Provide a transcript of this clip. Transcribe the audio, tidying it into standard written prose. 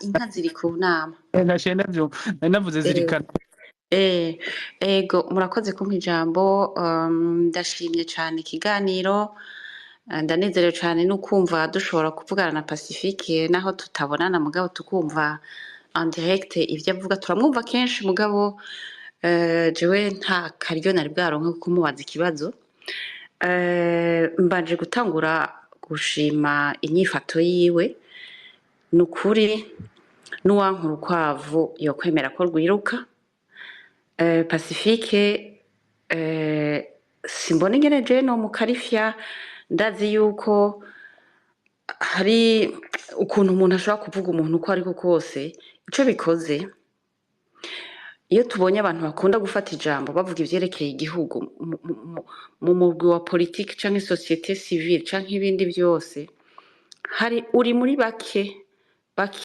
Inka ziri ku nama. Naciye ndavyumva, nari navuze zirikana. Ego, murakoze kumpa ijambo. Ndashimye cane ikiganiro. Ndanezerewe cane no kumva dushobora kuvugana na Pacifique naho tutabonana, mugabo tukumva en direct ivyo avuga. Turamwumva kenshi, mugabo jewe nta karyo nari bwaronke ko kumubaza ikibazo. Mbanje gutangura gushima inyifato yiwe. Ni ukuri, n'uwanka urukwavu yokwemera ko rwiruka. Pacifique, simbona ingene jewe nomukarifya. Ndazi yuko hari ukuntu umuntu ashobora kuvuga umuntu uko ariko kose. Ico bikoze, iyo tubonye abantu bakunda gufata ijambo bavuga ivyerekeye igihugu mu mugwi wa politiki canke société civile canke ibindi vyose, hari uri muri bake bake.